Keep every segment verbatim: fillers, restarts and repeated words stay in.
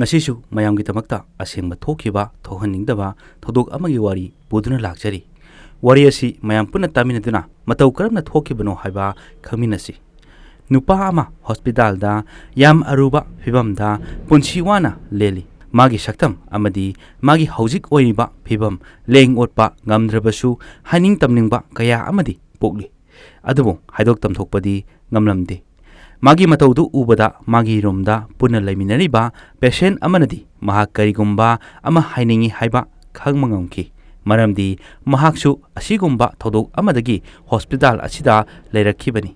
ꯉꯁꯤꯁꯨ ꯃꯌꯥꯝꯒꯤꯗꯃꯛꯇ ꯑꯁꯦꯡꯕ ꯊꯣꯛꯈꯤꯕ ꯊꯣꯛꯍꯟꯅꯤꯡꯗꯕ ꯊꯧꯗꯣꯛ ꯑꯃꯒꯤ ꯋꯥꯔꯤ ꯄꯨꯗꯨꯅ ꯂꯥꯛꯆꯔꯤ꯫ ꯋꯥꯔꯤ ꯑꯁꯤ ꯃꯌꯥꯝ ꯄꯨꯟꯅ ꯇꯥꯃꯤꯟꯅꯗꯨꯅ ꯃꯇꯧ ꯀꯔꯝꯅ ꯊꯣꯛꯈꯤꯕꯅꯣ ꯍꯥꯏꯕ ꯈꯪꯃꯤꯟꯅꯁꯤ꯫ ꯅꯨꯄꯥ ꯑꯃ ꯍꯣꯁꯄꯤꯇꯥꯜꯗ ꯌꯥꯝ ꯑꯔꯨꯕ ꯐꯤꯚꯝꯗ ꯄꯨꯟꯁꯤ ꯋꯥꯅ ꯂꯦꯜꯂꯤ꯫ ꯃꯥꯒꯤ ꯁꯛꯇꯝ ꯑꯃꯗꯤ ꯃꯥꯒꯤ ꯍꯧꯖꯤꯛ ꯑꯣꯏꯔꯤꯕ ꯐꯤꯚꯝ ꯂꯦꯡ ꯑꯣꯠꯄ ꯉꯝꯗ꯭ꯔꯕꯁꯨ, ꯍꯥꯏꯅꯤꯡ ꯇꯝꯅꯤꯡꯕ ꯀꯌꯥ ꯑꯃꯗꯤ ꯄꯣꯛꯂꯤ꯫ ꯑꯗꯨꯕꯨ ꯍꯥꯏꯗꯣꯛ ꯇꯝꯊꯣꯛꯄꯗꯤ ꯉꯝꯂꯝꯗꯦ꯫ ꯃꯥꯒꯤ ꯃꯇꯧꯗꯨ ꯎꯕꯗ ꯃꯥꯒꯤ ꯔꯨꯝꯗ ꯄꯨꯟꯅ ꯂꯩꯃꯤꯟꯅꯔꯤꯕ ꯄꯦꯁꯦꯟ ꯑꯃꯅꯗꯤ ꯃꯍꯥꯛ ꯀꯔꯤꯒꯨꯝꯕ ꯑꯃ ꯍꯥꯏꯅꯤꯡꯏ ꯍꯥꯏꯕ ꯈꯪꯕ ꯉꯝꯈꯤ, ꯃꯔꯝꯗꯤ ꯃꯍꯥꯛꯁꯨ ꯑꯁꯤꯒꯨꯝꯕ ꯊꯧꯗꯣꯛ ꯑꯃꯗꯒꯤ ꯍꯣꯁꯄꯤꯇꯥꯜ ꯑꯁꯤꯗ ꯂꯩꯔꯛꯈꯤꯕꯅꯤ꯫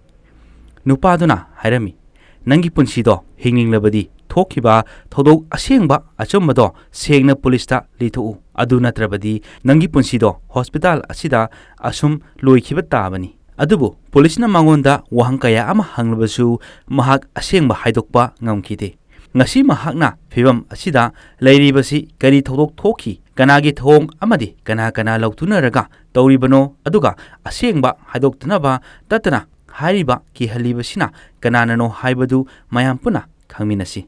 ꯅꯨꯄꯥꯗꯨꯅ ꯍꯥꯏꯔꯝꯃꯤ, "ꯅꯪꯒꯤ ꯄꯨꯟꯁꯤꯗꯣ ꯍꯤꯡꯅꯤꯡꯂꯕꯗꯤ ꯊꯣꯛꯈꯤꯕ ꯊꯧꯗꯣꯛ ꯑꯁꯦꯡꯕ ꯑꯆꯨꯝꯕꯗꯣ ꯁꯦꯡꯅ ꯄꯨꯂꯤꯁꯇ ꯂꯤꯊꯣꯛꯎ꯫ ꯑꯗꯨ ꯅꯠꯇ꯭ꯔꯕꯗꯤ ꯅꯪꯒꯤ ꯄꯨꯟꯁꯤꯗꯣ ꯍꯣꯁꯄꯤꯇꯥꯜ ꯑꯁꯤꯗ ꯑꯁꯨꯝ ꯂꯣꯏꯈꯤꯕ ꯇꯥꯕꯅꯤ꯫" ꯑꯗꯨꯕꯨ ꯄꯨꯂꯤꯁꯅ ꯃꯉꯣꯟꯗ ꯋꯥꯍꯪ ꯀꯌꯥ ꯑꯃ ꯍꯪꯂꯕꯁꯨ ꯃꯍꯥꯛ ꯑꯁꯦꯡꯕ ꯍꯥꯏꯗꯣꯛꯄ ꯉꯝꯈꯤꯗꯦ꯫ ꯉꯁꯤ ꯃꯍꯥꯛꯅ ꯐꯤꯚꯝ ꯑꯁꯤꯗ ꯂꯩꯔꯤꯕꯁꯤ ꯀꯔꯤ ꯊꯧꯗꯣꯛ ꯊꯣꯛꯈꯤ, ꯀꯅꯥꯒꯤ ꯊꯧꯑꯣꯡ ꯑꯃꯗꯤ ꯀꯅꯥ ꯀꯅꯥ ꯂꯧꯊꯨꯅꯔꯒ ꯇꯧꯔꯤꯕꯅꯣ, ꯑꯗꯨꯒ ꯑꯁꯦꯡꯕ ꯍꯥꯏꯗꯣꯛꯇꯅꯕ ꯇꯠꯇꯅ ꯍꯥꯏꯔꯤꯕ ꯀꯤꯍꯜꯂꯤꯕꯁꯤꯅ ꯀꯅꯥꯅꯅꯣ ꯍꯥꯏꯕꯗꯨ ꯃꯌꯥꯝ ꯄꯨꯟꯅ ꯈꯪꯃꯤꯟꯅꯁꯤ꯫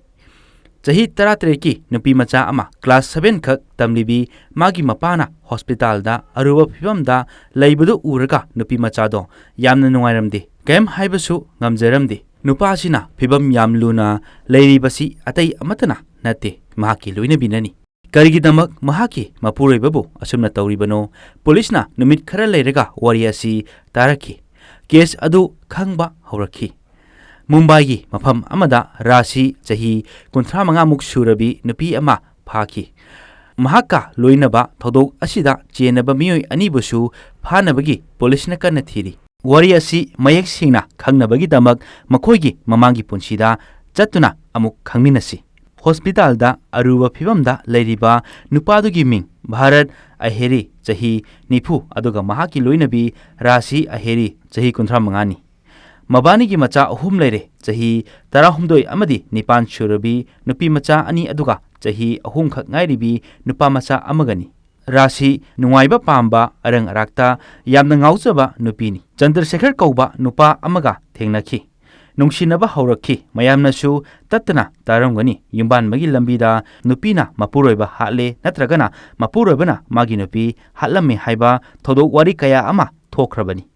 ꯆꯍꯤ ꯇꯔꯥꯇꯔꯦꯠꯀꯤ ꯅꯨꯄꯤ ꯃꯆꯥ ꯑꯃ ꯀ꯭ꯂꯥꯁ ꯁꯚꯦꯟ ꯈꯛ ꯇꯝꯂꯤꯕꯤ ꯃꯥꯒꯤ ꯃꯄꯥꯅ ꯍꯣꯁꯄꯤꯇꯥꯜꯗ ꯑꯔꯨꯕ ꯐꯤꯚꯝꯗ ꯂꯩꯕꯗꯨ ꯎꯔꯒ ꯅꯨꯄꯤ ꯃꯆꯥꯗꯣ ꯌꯥꯝꯅ ꯅꯨꯡꯉꯥꯏꯔꯝꯗꯦ꯫ ꯀꯔꯤꯝ ꯍꯥꯏꯕꯁꯨ ꯉꯝꯖꯔꯝꯗꯦ꯫ ꯅꯨꯄꯥꯁꯤꯅ ꯐꯤꯚꯝ ꯌꯥꯝ ꯂꯨꯅ ꯂꯩꯔꯤꯕꯁꯤ ꯑꯇꯩ ꯑꯃꯠꯇꯅ ꯅꯠꯇꯦ, ꯃꯍꯥꯛꯀꯤ ꯂꯣꯏꯅꯕꯤꯅꯅꯤ꯫ ꯀꯔꯤꯒꯤꯗꯃꯛ ꯃꯍꯥꯛꯀꯤ ꯃꯄꯨꯔꯣꯏꯕꯕꯨ ꯑꯁꯨꯝꯅ ꯇꯧꯔꯤꯕꯅꯣ? ꯄꯨꯂꯤꯁꯅ ꯅꯨꯃꯤꯠ ꯈꯔ ꯂꯩꯔꯒ ꯋꯥꯔꯤ ꯑꯁꯤ ꯇꯥꯔꯛꯈꯤ꯫ ꯀꯦꯁ ꯑꯗꯨ ꯈꯪꯕ ꯍꯧꯔꯛꯈꯤ꯫ ꯃꯨꯝꯕꯥꯏꯒꯤ ꯃꯐꯝ ꯑꯃꯗ ꯔꯥꯁꯤ, ꯆꯍꯤ ꯀꯨꯟꯊ꯭ꯔꯥ ꯃꯉꯥꯃꯨꯛ ꯁꯨꯔꯕꯤ ꯅꯨꯄꯤ ꯑꯃ ꯐꯥꯈꯤ꯫ ꯃꯍꯥꯛꯀ ꯂꯣꯏꯅꯕ ꯊꯧꯗꯣꯛ ꯑꯁꯤꯗ ꯆꯦꯟꯅꯕ ꯃꯤꯑꯣꯏ ꯑꯅꯤꯕꯨꯁꯨ ꯐꯥꯅꯕꯒꯤ ꯄꯨꯂꯤꯁꯅ ꯀꯟꯅ ꯊꯤꯔꯤ꯫ ꯋꯥꯔꯤ ꯑꯁꯤ ꯃꯌꯦꯛ ꯁꯦꯡꯅ ꯈꯪꯅꯕꯒꯤꯗꯃꯛ ꯃꯈꯣꯏꯒꯤ ꯃꯃꯥꯡꯒꯤ ꯄꯨꯟꯁꯤꯗ ꯆꯠꯇꯨꯅ ꯑꯃꯨꯛ ꯈꯪꯃꯤꯟꯅꯁꯤ꯫ ꯍꯣꯁꯄꯤꯇꯥꯜꯗ ꯑꯔꯨꯕ ꯐꯤꯚꯝꯗ ꯂꯩꯔꯤꯕ ꯅꯨꯄꯥꯗꯨꯒꯤ ꯃꯤꯡ ꯚꯥꯔꯠ ꯑꯍꯦꯔꯤ, ꯆꯍꯤ ꯅꯤꯐꯨ, ꯑꯗꯨꯒ ꯃꯍꯥꯛꯀꯤ ꯂꯣꯏꯅꯕꯤ ꯔꯥꯁꯤ ꯑꯍꯦꯔꯤ, ꯆꯍꯤ ꯀꯨꯟꯊ꯭ꯔꯥ ꯃꯉꯥꯅꯤ꯫ ꯃꯕꯥꯅꯤꯒꯤ ꯃꯆꯥ ꯑꯍꯨꯝ ꯂꯩꯔꯦ, ꯆꯍꯤ ꯇꯔꯥꯍꯨꯝꯗꯣꯏ ꯑꯃꯗꯤ ꯅꯤꯄꯥꯟ ꯁꯨꯔꯕꯤ ꯅꯨꯄꯤ ꯃꯆꯥ ꯑꯅꯤ, ꯑꯗꯨꯒ ꯆꯍꯤ ꯑꯍꯨꯝꯈꯛ ꯉꯥꯏꯔꯤꯕꯤ ꯅꯨꯄꯥ ꯃꯆꯥ ꯑꯃꯒꯅꯤ꯫ ꯔꯥꯁꯤ ꯅꯨꯡꯉꯥꯏꯕ ꯄꯥꯝꯕ, ꯑꯔꯪ ꯑꯔꯥꯛꯇ ꯌꯥꯝꯅ ꯉꯥꯎꯖꯕ ꯅꯨꯄꯤꯅꯤ꯫ ꯆꯟꯗ꯭ꯔꯁꯦꯈꯔ ꯀꯧꯕ ꯅꯨꯄꯥ ꯑꯃꯒ ꯊꯦꯡꯅꯈꯤ꯫ ꯅꯨꯡꯁꯤꯅꯕ ꯍꯧꯔꯛꯈꯤ꯫ ꯃꯌꯥꯝꯅꯁꯨ ꯇꯠꯇꯅ ꯇꯥꯔꯝꯒꯅꯤ, ꯌꯨꯝꯕꯥꯟꯕꯒꯤ ꯂꯝꯕꯤꯗ ꯅꯨꯄꯤꯅ ꯃꯄꯨꯔꯣꯏꯕ ꯍꯥꯠꯂꯦ ꯅꯠꯇ꯭ꯔꯒꯅ ꯃꯄꯨꯔꯣꯏꯕꯅ ꯃꯥꯒꯤ ꯅꯨꯄꯤ ꯍꯥꯠꯂꯝꯃꯦ ꯍꯥꯏꯕ ꯊꯧꯗꯣꯛ ꯋꯥꯔꯤ ꯀꯌꯥ ꯑꯃ ꯊꯣꯛꯈ꯭ꯔꯕꯅꯤ꯫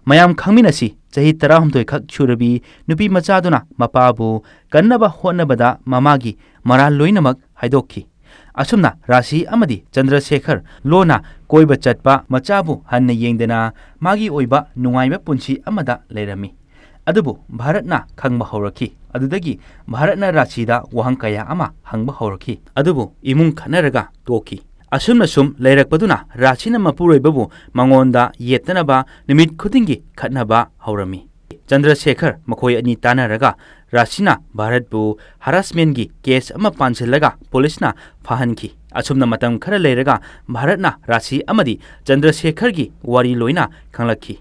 ꯃꯌꯥꯝ ꯈꯪꯃꯤꯟꯅꯁꯤ, ꯆꯍꯤ ꯇꯔꯥꯍꯨꯝꯗꯣꯏ ꯈꯛ ꯁꯨꯔꯕꯤ ꯅꯨꯄꯤ ꯃꯆꯥꯗꯨꯅ ꯃꯄꯥꯕꯨ ꯀꯟꯅꯕ ꯍꯣꯠꯅꯕꯗ ꯃꯃꯥꯒꯤ ꯃꯔꯥꯜ ꯂꯣꯏꯅꯃꯛ ꯍꯥꯏꯗꯣꯛꯈꯤ꯫ ꯑꯁꯨꯝꯅ ꯔꯥꯁꯤ ꯑꯃꯗꯤ ꯆꯟꯗ꯭ꯔꯁꯦꯈꯔ ꯂꯣꯟꯅ ꯀꯣꯏꯕ ꯆꯠꯄ, ꯃꯆꯥꯕꯨ ꯍꯟꯅ ꯌꯦꯡꯗꯅ ꯃꯥꯒꯤ ꯑꯣꯏꯕ ꯅꯨꯡꯉꯥꯏꯕ ꯄꯨꯟꯁꯤ ꯑꯃꯗ ꯂꯩꯔꯝꯃꯤ꯫ ꯑꯗꯨꯕꯨ ꯚꯥꯔꯠꯅ ꯈꯪꯕ ꯍꯧꯔꯛꯈꯤ꯫ ꯑꯗꯨꯗꯒꯤ ꯚꯥꯔꯠꯅ ꯔꯥꯁꯤꯗ ꯋꯥꯍꯪ ꯀꯌꯥ ꯑꯃ ꯍꯪꯕ ꯍꯧꯔꯛꯈꯤ꯫ ꯑꯗꯨꯕꯨ ꯏꯃꯨꯡ ꯈꯠꯅꯔꯒ ꯇꯣꯛꯈꯤ꯫ ꯑꯁꯨꯝꯅ ꯁꯨꯝ ꯂꯩꯔꯛꯄꯗꯨꯅ ꯔꯥꯁꯤꯅ ꯃꯄꯨꯔꯣꯏꯕꯕꯨ ꯃꯉꯣꯟꯗ ꯌꯦꯠꯇꯅꯕ ꯅꯨꯃꯤꯠ ꯈꯨꯗꯤꯡꯒꯤ ꯈꯠꯅꯕ ꯍꯧꯔꯝꯃꯤ꯫ ꯆꯟꯗ꯭ꯔꯁꯦꯈꯔ ꯃꯈꯣꯏ ꯑꯅꯤ ꯇꯥꯟꯅꯔꯒ ꯔꯥꯁꯤꯅ ꯚꯥꯔꯠꯄꯨ ꯍꯔꯥꯁꯃꯦꯟꯒꯤ ꯀꯦꯁ ꯑꯃ ꯄꯥꯟꯁꯤꯜꯂꯒ ꯄꯨꯂꯤꯁꯅ ꯐꯥꯍꯟꯈꯤ꯫ ꯑꯁꯨꯝꯅ ꯃꯇꯝ ꯈꯔ ꯂꯩꯔꯒ ꯚꯥꯔꯠꯅ ꯔꯥꯁꯤ ꯑꯃꯗꯤ ꯆꯟꯗ꯭ꯔꯁꯦꯈꯔꯒꯤ ꯋꯥꯔꯤ ꯂꯣꯏꯅ ꯈꯪꯂꯛꯈꯤ꯫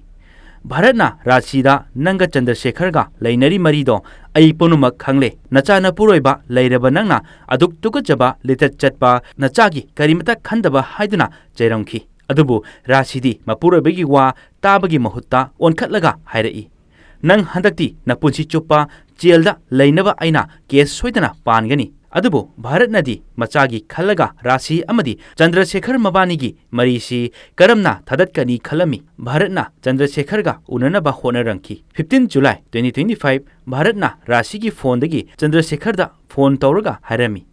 ꯚꯥꯔꯠꯅ ꯔꯥꯁꯤꯗ "ꯅꯪꯒ ꯆꯟꯗ꯭ꯔꯁꯦꯈꯔꯒ ꯂꯩꯅꯔꯤ ꯃꯔꯤꯗꯣ ꯑꯩ ꯄꯨꯝꯅꯃꯛ ꯈꯪꯂꯦ꯫ ꯅꯆꯥ ꯅꯄꯨꯔꯣꯏꯕ ꯂꯩꯔꯕ ꯅꯪꯅ ꯑꯗꯨꯛ ꯇꯨꯀꯠꯆꯕ ꯂꯤꯆꯠ ꯆꯠꯄ ꯅꯆꯥꯒꯤ ꯀꯔꯤꯃꯇ ꯈꯟꯗꯕ" ꯍꯥꯏꯗꯨꯅ ꯆꯩꯔꯝꯈꯤ꯫ ꯑꯗꯨꯕꯨ ꯔꯥꯁꯤꯗꯤ ꯃꯄꯨꯔꯣꯏꯕꯒꯤ ꯋꯥ ꯇꯥꯕꯒꯤ ꯃꯍꯨꯠꯇ ꯑꯣꯟꯈꯠꯂꯒ ꯍꯥꯏꯔꯛꯏ, "ꯅꯪ ꯍꯟꯗꯛꯇꯤ ꯅꯄꯨꯟꯁꯤ ꯆꯨꯞꯄ ꯖꯦꯜꯗ ꯂꯩꯅꯕ ꯑꯩꯅ ꯀꯦꯁ ꯁꯣꯏꯗꯅ ꯄꯥꯟꯒꯅꯤ"꯫ ꯑꯗꯨꯕꯨ ꯚꯥꯔꯠꯅꯗꯤ ꯃꯆꯥꯒꯤ ꯈꯜꯂꯒ ꯔꯥꯁꯤ ꯑꯃꯗꯤ ꯆꯟꯗ꯭ꯔꯁꯦꯈꯔ ꯃꯕꯥꯅꯤꯒꯤ ꯃꯔꯤꯁꯤ ꯀꯔꯝꯅ ꯊꯥꯗꯠꯀꯅꯤ ꯈꯜꯂꯝꯃꯤ꯫ ꯚꯥꯔꯠꯅ ꯆꯟꯗ꯭ꯔꯁꯦꯈꯔꯒ ꯎꯅꯅꯕ ꯍꯣꯠꯅꯔꯝꯈꯤ꯫ Fifteen July twenty twenty five, ꯚꯥꯔꯠꯅ ꯔꯥꯁꯤꯒꯤ ꯐꯣꯟꯗꯒꯤ ꯆꯟꯗ꯭ꯔꯁꯦꯈꯔꯗ ꯐꯣꯟ ꯇꯧꯔꯒ ꯍꯥꯏꯔꯝꯃꯤ,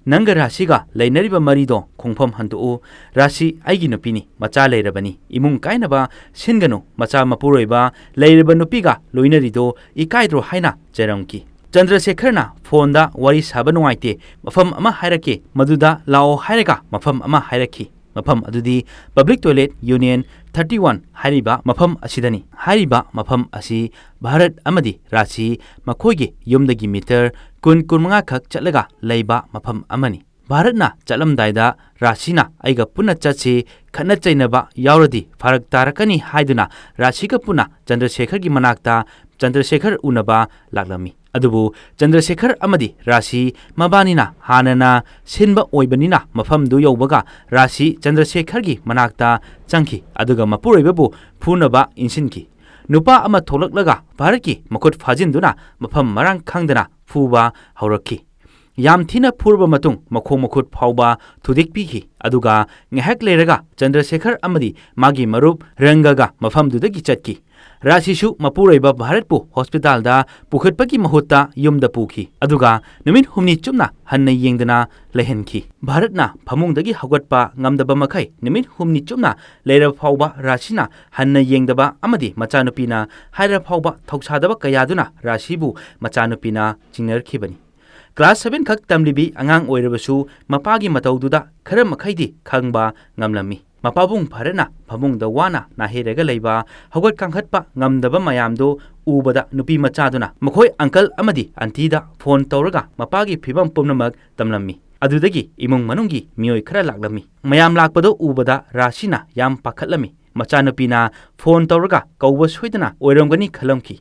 "ꯅꯪꯒ ꯔꯥꯁꯤꯒ ꯂꯩꯅꯔꯤꯕ ꯃꯔꯤꯗꯣ ꯈꯣꯡꯐꯝ ꯍꯟꯗꯣꯛꯎ꯫ ꯔꯥꯁꯤ ꯑꯩꯒꯤ ꯅꯨꯄꯤꯅꯤ, ꯃꯆꯥ ꯂꯩꯔꯕꯅꯤ, ꯏꯃꯨꯡ ꯀꯥꯏꯅꯕ ꯁꯤꯟꯒꯅꯨ꯫ ꯃꯆꯥ ꯃꯄꯨꯔꯣꯏꯕ ꯂꯩꯔꯕ ꯅꯨꯄꯤꯒ ꯂꯣꯏꯅꯔꯤꯗꯣ ꯏꯀꯥꯏꯗ꯭ꯔꯣ?" ꯍꯥꯏꯅ ꯆꯩꯔꯝꯈꯤ꯫ ꯆꯟꯗ꯭ꯔꯁꯦꯈꯔꯅ ꯐꯣꯟꯗ ꯋꯥꯔꯤ ꯁꯥꯕ ꯅꯨꯡꯉꯥꯏꯇꯦ, ꯃꯐꯝ ꯑꯃ ꯍꯥꯏꯔꯛꯀꯦ, ꯃꯗꯨꯗ ꯂꯥꯛꯑꯣ ꯍꯥꯏꯔꯒ ꯃꯐꯝ ꯑꯃ ꯍꯥꯏꯔꯛꯈꯤ꯫ ꯃꯐꯝ ꯑꯗꯨꯗꯤ Public Toilet Union thirty one ꯍꯥꯏꯔꯤꯕ ꯃꯐꯝ ꯑꯁꯤꯗꯅꯤ꯫ ꯍꯥꯏꯔꯤꯕ ꯃꯐꯝ ꯑꯁꯤ ꯚꯥꯔꯠ ꯑꯃꯗꯤ ꯔꯥꯁꯤ ꯃꯈꯣꯏꯒꯤ ꯌꯨꯝꯗꯒꯤ ꯃꯤꯇꯔ ꯀꯨꯟ ꯀꯨꯟꯃꯉꯥ ꯈꯛ ꯆꯠꯂꯒ ꯂꯩꯕ ꯃꯐꯝ ꯑꯃꯅꯤ꯫ ꯚꯥꯔꯠꯅ ꯆꯠꯂꯝꯗꯥꯏꯗ ꯔꯥꯁꯤꯅ "ꯑꯩꯒ ꯄꯨꯟꯅ ꯆꯠꯁꯤ, ꯈꯠꯅ ꯆꯩꯅꯕ ꯌꯥꯎꯔꯗꯤ ꯐꯔꯛ ꯇꯥꯔꯛꯀꯅꯤ" ꯍꯥꯏꯗꯨꯅ ꯔꯥꯁꯤꯒ ꯄꯨꯟꯅ ꯆꯟꯗ꯭ꯔꯁꯦꯈꯔꯒꯤ ꯃꯅꯥꯛꯇ ꯆꯟꯗ꯭ꯔꯁꯦꯈꯔ ꯎꯅꯕ ꯂꯥꯛꯂꯝꯃꯤ꯫ ꯑꯗꯨꯕꯨ ꯆꯟꯗ꯭ꯔꯁꯦꯈꯔ ꯑꯃꯗꯤ ꯔꯥꯁꯤ ꯃꯕꯥꯅꯤꯅ ꯍꯥꯟꯅꯅ ꯁꯤꯟꯕ ꯑꯣꯏꯕꯅꯤꯅ ꯃꯐꯝꯗꯨ ꯌꯧꯕꯒ ꯔꯥꯁꯤ ꯆꯟꯗ꯭ꯔꯁꯦꯈꯔꯒꯤ ꯃꯅꯥꯛꯇ ꯆꯪꯈꯤ, ꯑꯗꯨꯒ ꯃꯄꯨꯔꯣꯏꯕꯕꯨ ꯐꯨꯅꯕ ꯏꯟꯁꯤꯟꯈꯤ꯫ ꯅꯨꯄꯥ ꯑꯃ ꯊꯣꯛꯂꯛꯂꯒ ꯚꯥꯔꯠꯀꯤ ꯃꯈꯨꯠ ꯐꯥꯖꯤꯟꯗꯨꯅ ꯃꯐꯝ ꯃꯔꯥꯡ ꯈꯪꯗꯅ ꯐꯨꯕ ꯍꯧꯔꯛꯈꯤ꯫ ꯌꯥꯝ ꯊꯤꯅ ꯐꯨꯔꯕ ꯃꯇꯨꯡ ꯃꯈꯣꯡ ꯃꯈꯨꯠ ꯐꯥꯎꯕ ꯊꯨꯗꯦꯛꯄꯤꯈꯤ, ꯑꯗꯨꯒ ꯉꯥꯏꯍꯥꯛ ꯂꯩꯔꯒ ꯆꯟꯗ꯭ꯔꯁꯦꯈꯔ ꯑꯃꯗꯤ ꯃꯥꯒꯤ ꯃꯔꯨꯞ ꯔꯪꯒꯒ ꯃꯐꯝꯗꯨꯗꯒꯤ ꯆꯠꯈꯤ꯫ ꯔꯥꯁꯤꯁꯨ ꯃꯄꯨꯔꯣꯏꯕ ꯚꯥꯔꯠꯄꯨ ꯍꯣꯁꯄꯤꯇꯥꯜꯗ ꯄꯨꯈꯠꯄꯒꯤ ꯃꯍꯨꯠꯇ ꯌꯨꯝꯗ ꯄꯨꯈꯤ, ꯑꯗꯨꯒ ꯅꯨꯃꯤꯠ ꯍꯨꯝꯅꯤ ꯆꯨꯞꯅ ꯍꯟꯅ ꯌꯦꯡꯗꯅ ꯂꯩꯍꯟꯈꯤ꯫ ꯚꯥꯔꯠꯅ ꯐꯃꯨꯡꯗꯒꯤ ꯍꯧꯒꯠꯄ ꯉꯝꯗꯕ ꯃꯈꯩ ꯅꯨꯃꯤꯠ ꯍꯨꯝꯅꯤ ꯆꯨꯞꯅ ꯂꯩꯔꯕ ꯐꯥꯎꯕ ꯔꯥꯁꯤꯅ ꯍꯟꯅ ꯌꯦꯡꯗꯕ ꯑꯃꯗꯤ ꯃꯆꯥꯅꯨꯄꯤꯅ ꯍꯥꯏꯔ ꯐꯥꯎꯕ ꯊꯧꯁꯥꯗꯕ ꯀꯌꯥꯗꯨꯅ ꯔꯥꯁꯤꯕꯨ ꯃꯆꯥꯅꯨꯄꯤꯅ ꯆꯤꯡꯅꯔꯛꯈꯤꯕꯅꯤ꯫ ꯀ꯭ꯂꯥꯁ ꯁꯚꯦꯟ ꯈꯛ ꯇꯝꯂꯤꯕꯤ ꯑꯉꯥꯡ ꯑꯣꯏꯔꯕꯁꯨ ꯃꯄꯥꯒꯤ ꯃꯇꯧꯗꯨꯗ ꯈꯔ ꯃꯈꯩꯗꯤ ꯈꯪꯕ ꯉꯝꯂꯝꯃꯤ꯫ ꯃꯄꯥꯕꯨꯡ ꯚꯥꯔꯠꯅ ꯐꯃꯨꯡꯗ ꯋꯥꯅ ꯅꯥꯍꯩꯔꯒ ꯂꯩꯕ, ꯍꯧꯒꯠ ꯀꯥꯡꯈꯠꯄ ꯉꯝꯗꯕ ꯃꯌꯥꯝꯗꯨ ꯎꯕꯗ ꯅꯨꯄꯤ ꯃꯆꯥꯗꯨꯅ ꯃꯈꯣꯏ ꯑꯪꯀꯜ ꯑꯃꯗꯤ ꯑꯟꯇꯤꯗ ꯐꯣꯟ ꯇꯧꯔꯒ ꯃꯄꯥꯒꯤ ꯐꯤꯕꯝ ꯄꯨꯝꯅꯃꯛ ꯇꯝꯂꯝꯃꯤ꯫ ꯑꯗꯨꯗꯒꯤ ꯏꯃꯨꯡ ꯃꯅꯨꯡꯒꯤ ꯃꯤꯑꯣꯏ ꯈꯔ ꯂꯥꯛꯂꯝꯃꯤ꯫ ꯃꯌꯥꯝ ꯂꯥꯛꯄꯗꯨ ꯎꯕꯗ ꯔꯥꯁꯤꯅ ꯌꯥꯝ ꯄꯥꯈꯠꯂꯝꯃꯤ꯫ ꯃꯆꯥꯅꯨꯄꯤꯅ ꯐꯣꯟ ꯇꯧꯔꯒ ꯀꯧꯕ ꯁꯣꯏꯗꯅ ꯑꯣꯏꯔꯝꯒꯅꯤ ꯈꯜꯂꯝꯈꯤ꯫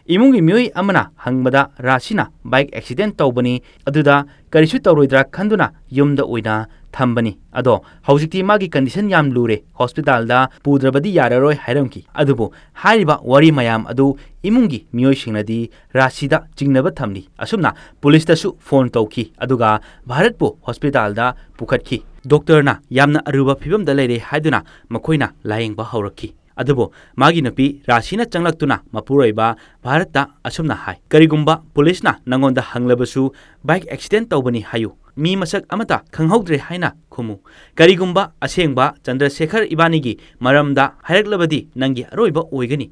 ꯏꯃꯨꯡꯒꯤ ꯃꯤꯑꯣꯏ ꯑꯃꯅ ꯍꯪꯕꯗ ꯔꯥꯁꯤꯅ ꯕꯥꯏꯛ ꯑꯦꯛꯁꯤꯗꯦꯟ ꯇꯧꯕꯅꯤ, ꯑꯗꯨꯗ ꯀꯔꯤꯁꯨ ꯇꯧꯔꯣꯏꯗ꯭ꯔꯥ ꯈꯟꯗꯨꯅ ꯌꯨꯝꯗ ꯑꯣꯏꯅ ꯊꯝꯕꯅꯤ꯫ ꯑꯗꯣ ꯍꯧꯖꯤꯛꯇꯤ ꯃꯥꯒꯤ ꯀꯟꯗꯤꯁꯟ ꯌꯥꯝ ꯂꯨꯔꯦ, ꯍꯣꯁꯄꯤꯇꯥꯜꯗ ꯄꯨꯗ꯭ꯔꯕꯗꯤ ꯌꯥꯔꯔꯣꯏ ꯍꯥꯏꯔꯝꯈꯤ꯫ ꯑꯗꯨꯕꯨ ꯍꯥꯏꯔꯤꯕ ꯋꯥꯔꯤ ꯃꯌꯥꯝ ꯑꯗꯨ ꯏꯃꯨꯡꯒꯤ ꯃꯤꯑꯣꯏꯁꯤꯡꯅꯗꯤ ꯔꯥꯁꯤꯗ ꯆꯤꯡꯅꯕ ꯊꯝꯂꯤ꯫ ꯑꯁꯨꯝꯅ ꯄꯨꯂꯤꯁꯇꯁꯨ ꯐꯣꯟ ꯇꯧꯈꯤ, ꯑꯗꯨꯒ ꯚꯥꯔꯠꯄꯨ ꯍꯣꯁꯄꯤꯇꯥꯜꯗ ꯄꯨꯈꯠꯈꯤ꯫ ꯗꯣꯛꯇꯔꯅ ꯌꯥꯝꯅ ꯑꯔꯨꯕ ꯐꯤꯕꯝꯗ ꯂꯩꯔꯦ ꯍꯥꯏꯗꯨꯅ ꯃꯈꯣꯏꯅ ꯂꯥꯌꯦꯡꯕ ꯍꯧꯔꯛꯈꯤ꯫ ꯑꯗꯨꯕꯨ ꯃꯥꯒꯤ ꯅꯨꯄꯤ ꯔꯥꯁꯤꯅ ꯆꯪꯂꯛꯇꯨꯅ ꯃꯄꯨꯔꯣꯏꯕ ꯚꯥꯔꯠꯇ ꯑꯁꯨꯝꯅ ꯍꯥꯏ, "ꯀꯔꯤꯒꯨꯝꯕ ꯄꯨꯂꯤꯁꯅ ꯅꯉꯣꯟꯗ ꯍꯪꯂꯕꯁꯨ ꯕꯥꯏꯛ ꯑꯦꯛꯁꯤꯗꯦꯟ ꯇꯧꯕꯅꯤ ꯍꯥꯏꯌꯨ, ꯃꯤ ꯃꯁꯛ ꯑꯃꯠꯇ ꯈꯪꯍꯧꯗ꯭ꯔꯦ ꯍꯥꯏꯅ ꯈꯨꯝꯃꯨ꯫ ꯀꯔꯤꯒꯨꯝꯕ ꯑꯁꯦꯡꯕ ꯆꯟꯗ꯭ꯔꯁꯦꯈꯔ ꯏꯕꯥꯅꯤꯒꯤ ꯃꯔꯝꯗ ꯍꯥꯏꯔꯛꯂꯕꯗꯤ ꯅꯪꯒꯤ ꯑꯔꯣꯏꯕ ꯑꯣꯏꯒꯅꯤ꯫"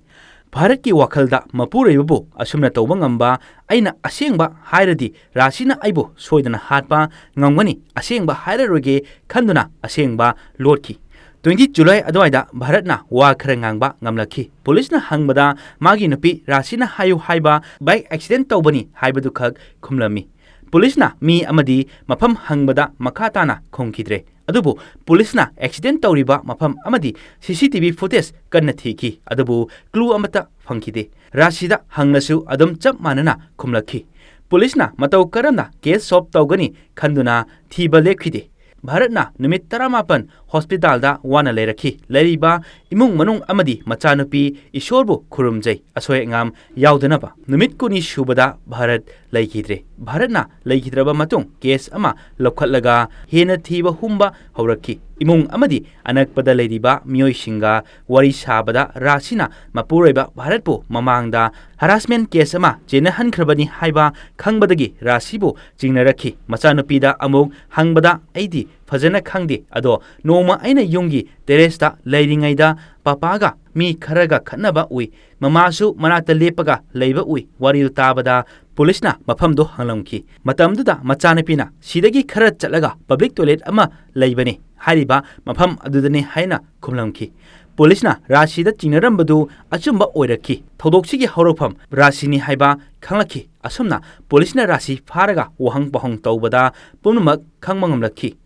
ꯚꯥꯔꯠꯀꯤ ꯋꯥꯈꯜꯗ ꯃꯄꯨꯔꯣꯏꯕꯕꯨ ꯑꯁꯨꯝꯅ ꯇꯧꯕ ꯉꯝꯕ, ꯑꯩꯅ ꯑꯁꯦꯡꯕ ꯍꯥꯏꯔꯗꯤ ꯔꯥꯁꯤꯅ ꯑꯩꯕꯨ ꯁꯣꯏꯗꯅ ꯍꯥꯠꯄ ꯉꯝꯒꯅꯤ, ꯑꯁꯦꯡꯕ ꯍꯥꯏꯔꯔꯣꯏꯒꯦ ꯈꯟꯗꯨꯅ ꯑꯁꯦꯡꯕ ꯂꯣꯠꯈꯤ꯫ ꯇ꯭ꯋꯦꯟꯇꯤ ꯖꯨꯂꯥꯏ ꯑꯗꯨꯋꯥꯏꯗ ꯚꯥꯔꯠꯅ ꯋꯥ ꯈꯔ ꯉꯥꯡꯕ ꯉꯝꯂꯛꯈꯤ꯫ ꯄꯨꯂꯤꯁꯅ ꯍꯪꯕꯗ ꯃꯥꯒꯤ ꯅꯨꯄꯤ ꯔꯥꯁꯤꯅ ꯍꯥꯏꯌꯨ ꯍꯥꯏꯕ ꯕꯥꯏꯛ ꯑꯦꯛꯁꯤꯗꯦꯟ ꯇꯧꯕꯅꯤ ꯍꯥꯏꯕꯗꯨꯈꯛ ꯈꯨꯝꯂꯝꯃꯤ꯫ ꯄꯨꯂꯤꯁꯅ ꯃꯤ ꯑꯃꯗꯤ ꯃꯐꯝ ꯍꯪꯕꯗ ꯃꯈꯥ ꯇꯥꯅ ꯈꯨꯝꯈꯤꯗ꯭ꯔꯦ꯫ ꯑꯗꯨꯕꯨ ꯄꯨꯂꯤꯁꯅ ꯑꯦꯛꯁꯤꯗꯦꯟ ꯇꯧꯔꯤꯕ ꯃꯐꯝ ꯑꯃꯗꯤ ꯁꯤ ꯁꯤ ꯇꯤ ꯚꯤ ꯐꯨꯇꯦꯖ ꯀꯟꯅ ꯊꯤꯈꯤ, ꯑꯗꯨꯕꯨ ꯀ꯭ꯂꯨ ꯑꯃꯠꯇ ꯐꯪꯈꯤꯗꯦ꯫ ꯔꯥꯁꯤꯗ ꯍꯪꯂꯁꯨ ꯑꯗꯨꯝ ꯆꯞ ꯃꯥꯟꯅꯅ ꯈꯨꯝꯂꯛꯈꯤ꯫ ꯄꯨꯂꯤꯁꯅ ꯃꯇꯧ ꯀꯔꯝꯅ ꯀꯦꯁ ꯁꯣꯜꯕ ꯇꯧꯒꯅꯤ ꯈꯟꯗꯨꯅ ꯊꯤꯕ ꯂꯦꯞꯈꯤꯗꯦ꯫ ꯚꯥꯔꯠꯅ ꯅꯨꯃꯤꯠ ꯇꯔꯥꯃꯥꯄꯟ ꯍꯣꯁꯄꯤꯇꯥꯜꯗ ꯋꯥꯅ ꯂꯩꯔꯛꯈꯤ꯫ ꯂꯩꯔꯤꯕ ꯏꯃꯨꯡ ꯃꯅꯨꯡ ꯑꯃꯗꯤ ꯃꯆꯥꯅꯨꯄꯤ ꯏꯁꯣꯔꯕꯨ ꯈꯨꯔꯨꯝꯖꯩ, ꯑꯁꯣꯏ ꯑꯉꯥꯝ ꯌꯥꯎꯗꯅꯕ꯫ ꯅꯨꯃꯤꯠ ꯀꯨꯟꯅꯤ ꯁꯨꯕꯗ ꯚꯥꯔꯠ ꯂꯩꯈꯤꯗ꯭ꯔꯦ꯫ ꯚꯥꯔꯠꯅ ꯂꯩꯈꯤꯗ꯭ꯔꯕ ꯃꯇꯨꯡ ꯀꯦꯁ ꯑꯃ ꯂꯧꯈꯠꯂꯒ ꯍꯦꯟꯅ ꯊꯤꯕ ꯍꯨꯝꯕ ꯍꯧꯔꯛꯈꯤ꯫ ꯏꯃꯨꯡ ꯑꯃꯗꯤ ꯑꯅꯛꯄꯗ ꯂꯩꯔꯤꯕ ꯃꯤꯑꯣꯏꯁꯤꯡꯒ ꯋꯥꯔꯤ ꯁꯥꯕꯗ ꯔꯥꯁꯤꯅ ꯃꯄꯨꯔꯣꯏꯕ ꯚꯥꯔꯠꯄꯨ ꯃꯃꯥꯡꯗ ꯍꯔꯥꯁꯃꯦꯟ ꯀꯦꯁ ꯑꯃ ꯆꯦꯟꯅꯍꯟꯈ꯭ꯔꯕꯅꯤ ꯍꯥꯏꯕ ꯈꯪꯕꯗꯒꯤ ꯔꯥꯁꯤꯕꯨ ꯆꯤꯡꯅꯔꯛꯈꯤ꯫ ꯃꯆꯥꯅꯨꯄꯤꯗ ꯑꯃꯨꯛ ꯍꯪꯕꯗ ꯑꯩꯗꯤ ꯐꯖꯅ ꯈꯪꯗꯦ, ꯑꯗꯣ ꯅꯣꯡꯃ ꯑꯩꯅ ꯌꯨꯝꯒꯤ ꯇꯦꯔꯦꯁꯇ ꯂꯩꯔꯤꯉꯩꯗ ꯄꯥꯄꯥꯒ ꯃꯤ ꯈꯔꯒ ꯈꯠꯅꯕ ꯎꯏ꯫ ꯃꯃꯥꯁꯨ ꯃꯅꯥꯛꯇ ꯂꯦꯞꯄꯒ ꯂꯩꯕ ꯎꯏ꯫ ꯋꯥꯔꯤꯗꯨ ꯇꯥꯕꯗ ꯄꯨꯂꯤꯁꯅ ꯃꯐꯝꯗꯨ ꯍꯪꯂꯝꯈꯤ꯫ ꯃꯇꯝꯗꯨꯗ ꯃꯆꯥꯅꯨꯄꯤꯅ ꯁꯤꯗꯒꯤ ꯈꯔ ꯆꯠꯂꯒ ꯄꯕ꯭ꯂꯤꯛ ꯇꯣꯏꯂꯦꯠ ꯑꯃ ꯂꯩꯕꯅꯤ, ꯍꯥꯏꯔꯤꯕ ꯃꯐꯝ ꯑꯗꯨꯗꯅꯤ ꯍꯥꯏꯅ ꯈꯨꯝꯂꯝꯈꯤ꯫ ꯄꯨꯂꯤꯁꯅ ꯔꯥꯁꯤꯗ ꯆꯤꯡꯅꯔꯝꯕꯗꯨ ꯑꯆꯨꯝꯕ ꯑꯣꯏꯔꯛꯈꯤ꯫ ꯊꯧꯗꯣꯛꯁꯤꯒꯤ ꯍꯧꯔꯛꯐꯝ ꯔꯥꯁꯤꯅꯤ ꯍꯥꯏꯕ ꯈꯪꯂꯛꯈꯤ꯫ ꯑꯁꯨꯝꯅ ꯄꯨꯂꯤꯁꯅ ꯔꯥꯁꯤ ꯐꯥꯔꯒ ꯋꯥꯍꯪ ꯄꯥꯎꯍꯪ ꯇꯧꯕꯗ ꯄꯨꯝꯅꯃꯛ ꯈꯪꯕ ꯉꯝꯂꯛꯈꯤ꯫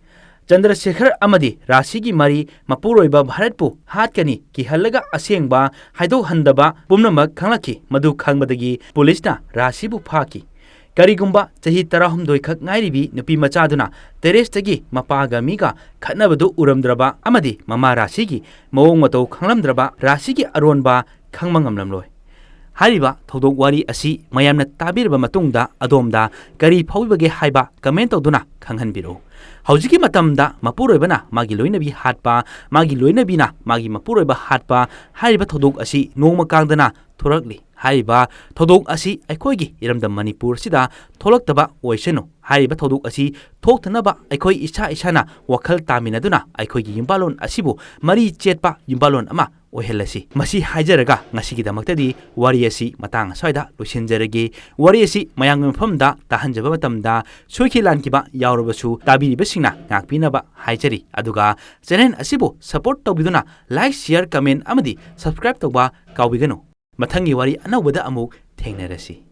ꯆꯟꯗ꯭ꯔꯁꯦꯈꯔ ꯑꯃꯗꯤ ꯔꯥꯁꯤꯒꯤ ꯃꯔꯤ ꯃꯄꯨꯔꯣꯏꯕ ꯚꯥꯔꯠꯄꯨ ꯍꯥꯠꯀꯅꯤ ꯀꯤꯍꯜꯂꯒ ꯑꯁꯦꯡꯕ ꯍꯥꯏꯗꯣꯛꯍꯟꯗꯕ ꯄꯨꯝꯅꯃꯛ ꯈꯪꯂꯛꯈꯤ꯫ ꯃꯗꯨ ꯈꯪꯕꯗꯒꯤ ꯄꯨꯂꯤꯁꯅ ꯔꯥꯁꯤꯕꯨ ꯐꯥꯈꯤ꯫ ꯀꯔꯤꯒꯨꯝꯕ ꯆꯍꯤ ꯇꯔꯥꯍꯨꯝꯗꯣꯏ ꯈꯛ ꯉꯥꯏꯔꯤꯕꯤ ꯅꯨꯄꯤ ꯃꯆꯥꯗꯨꯅ ꯇꯦꯔꯦꯁꯇꯒꯤ ꯃꯄꯥꯒ ꯃꯤꯒ ꯈꯠꯅꯕꯗꯨ ꯎꯔꯝꯗ꯭ꯔꯕ ꯑꯃꯗꯤ ꯃꯃꯥ ꯔꯥꯁꯤꯒꯤ ꯃꯑꯣꯡ ꯃꯇꯧ ꯈꯪꯂꯝꯗ꯭ꯔꯕ ꯔꯥꯁꯤꯒꯤ ꯑꯔꯣꯟꯕ ꯈꯪꯕ ꯉꯝꯂꯝꯂꯣꯏ꯫ ꯍꯥꯏꯔꯤꯕ ꯊꯧꯗꯣꯛ ꯋꯥꯔꯤ ꯑꯁꯤ ꯃꯌꯥꯝꯅ ꯇꯥꯕꯤꯔꯕ ꯃꯇꯨꯡꯗ ꯑꯗꯣꯝꯗ ꯀꯔꯤ ꯐꯥꯎꯕꯤꯕꯒꯦ ꯍꯥꯏꯕ ꯀꯃꯦꯟ ꯇꯧꯗꯨꯅ ꯈꯪꯍꯟꯕꯤꯔꯛꯎ꯫ ꯍꯧꯖꯤꯛꯀꯤ ꯃꯇꯝꯗ ꯃꯄꯨꯔꯣꯏꯕꯅ ꯃꯥꯒꯤ ꯂꯣꯏꯅꯕꯤ ꯍꯥꯠꯄ, ꯃꯥꯒꯤ ꯂꯣꯏꯅꯕꯤꯅ ꯃꯥꯒꯤ ꯃꯄꯨꯔꯣꯏꯕ ꯍꯥꯠꯄ ꯍꯥꯏꯔꯤꯕ ꯊꯧꯗꯣꯛ ꯑꯁꯤ ꯅꯣꯡꯃ ꯀꯥꯡꯗꯅ ꯊꯣꯔꯛꯂꯤ꯫ ꯍꯥꯏꯔꯤꯕ ꯊꯧꯗꯣꯛ ꯑꯁꯤ ꯑꯩꯈꯣꯏꯒꯤ ꯏꯔꯝꯗꯝ ꯃꯅꯤꯄꯨꯔꯁꯤꯗ ꯊꯣꯛꯂꯛꯇꯕ ꯑꯣꯏꯁꯅꯨ꯫ ꯍꯥꯏꯔꯤꯕ ꯊꯧꯗꯣꯛ ꯑꯁꯤ ꯊꯣꯛꯇꯅꯕ ꯑꯩꯈꯣꯏ ꯏꯁꯥ ꯏꯁꯥꯅ ꯋꯥꯈꯜ ꯇꯥꯃꯤꯟꯅꯗꯨꯅ ꯑꯩꯈꯣꯏꯒꯤ ꯌꯨꯝꯕꯥꯂꯣꯟ ꯑꯁꯤꯕꯨ ꯃꯔꯤ ꯆꯦꯠꯄ ꯌꯨꯝꯕꯥꯂꯣꯟ ꯑꯃ ꯑꯣꯏꯍꯜꯂꯁꯤ꯫ ꯃꯁꯤ ꯍꯥꯏꯖꯔꯒ ꯉꯁꯤꯒꯤꯗꯃꯛꯇꯗꯤ ꯋꯥꯔꯤ ꯑꯁꯤ ꯃꯇꯥꯡ ꯑꯁ꯭ꯋꯥꯏꯗ ꯂꯣꯏꯁꯤꯟꯖꯔꯒꯦ꯫ ꯋꯥꯔꯤ ꯑꯁꯤ ꯃꯌꯥꯝꯒꯤ ꯃꯐꯝꯗ ꯇꯥꯍꯟꯖꯕ ꯃꯇꯝꯗ ꯁꯣꯏꯈꯤ ꯂꯥꯟꯈꯤꯕ ꯌꯥꯎꯔꯕꯁꯨ ꯇꯥꯕꯤꯔꯤꯕꯁꯤꯡꯅ ꯉꯥꯛꯄꯤꯅꯕ ꯍꯥꯏꯖꯔꯤ꯫ ꯑꯗꯨꯒ ꯆꯦꯅꯦꯜ ꯑꯁꯤꯕꯨ ꯁꯄꯣꯔꯠ ꯇꯧꯕꯤꯗꯨꯅ ꯂꯥꯏꯛ, ꯁꯤꯌꯔ, ꯀꯃꯦꯟ ꯑꯃꯗꯤ ꯁꯕꯁꯀ꯭ꯔꯥꯏꯕ ꯇꯧꯕ ꯀꯥꯎꯕꯤꯒꯅꯨ꯫ ꯃꯊꯪꯒꯤ ꯋꯥꯔꯤ ꯑꯅꯧꯕꯗ ꯑꯃꯨꯛ ꯊꯦꯡꯅꯔꯁꯤ꯫